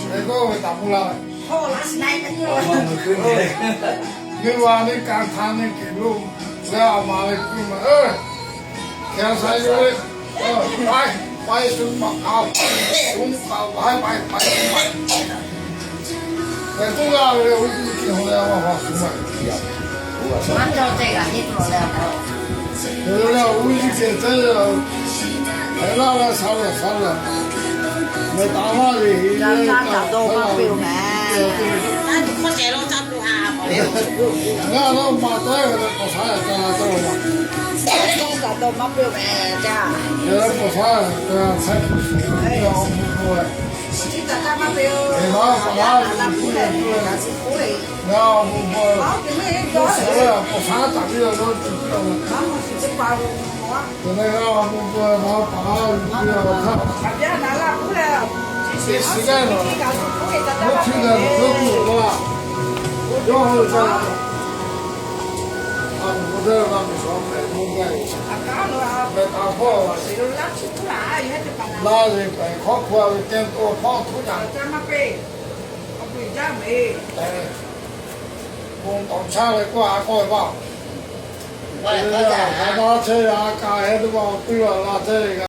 Ve k'oˆ ve taˍ mvuh la ve, nyiˇ va nyiˇ ka htaˇ nyiˇ keꞈ lo leh a ma ve k'oˆ ma, hkeh sa yoˬ ve, pai, pai shu ma ka, shu ma ka, pai, pai, pai, pai, ve tuˉ g'a ve le, oˇ ve teˇ hk'e hawˬ leh a ma hawˬ shu ma. Maˇ cawˇ ceh g'a nyi tuˬ leh a k'o, oˇ ve teˇ ceuˬ ceh, hk'e laˇ leh sha leh sha leh, meh taˍ maˇ ve heˍ leh, ngaˬ dawˇ maˇ piˇ-oˬ meh. Ngaˬ dawˇ maˇ taˍ ve le, k'awꞈ sha leh ca la taˍ-oˬ ma. Ngaˬ dawˇ maˇ piˇ-oˬ meh ca. K'awꞈ sha leh ca la, sha leh, awˬ bon k'oˆ ve, ngaˬ awˬ bon k'oˆ ve, ngaˬ awˬ bon k'oˆ ve, k'awꞈ sha leh k'awꞈ sha taˍ piˇ-oˬ, dawˇ tuˬ piˇ-oˬ. Te leh g'a awˬ bon k'oˆ ve, ngaˬ paˍ a ve k'oˆ ve awˬ hk'aˇ, teˇ shiˍ gaˇ lawˬ, oˇ hk'e gaˇ lawˬ, dawˇ tuˬ-oˬ laˇ, yawˇ hui ca, a, mvuhˇ daˇ la miˬ shuaˍ hpehꞈ mvuhˇ gaˇ ve, meh taˍ hpawˇ la ve, la ve pehˬ hk'awˇ hpu a ve te to hpawˇ htuˉ yaˇ, bon tawˍ chaˇ ve k'oˆ a k'oˆ ve maˇ, a na chehˇ ve a kaꞈ heh teˇ maˬ piˇ la la chehˇ ve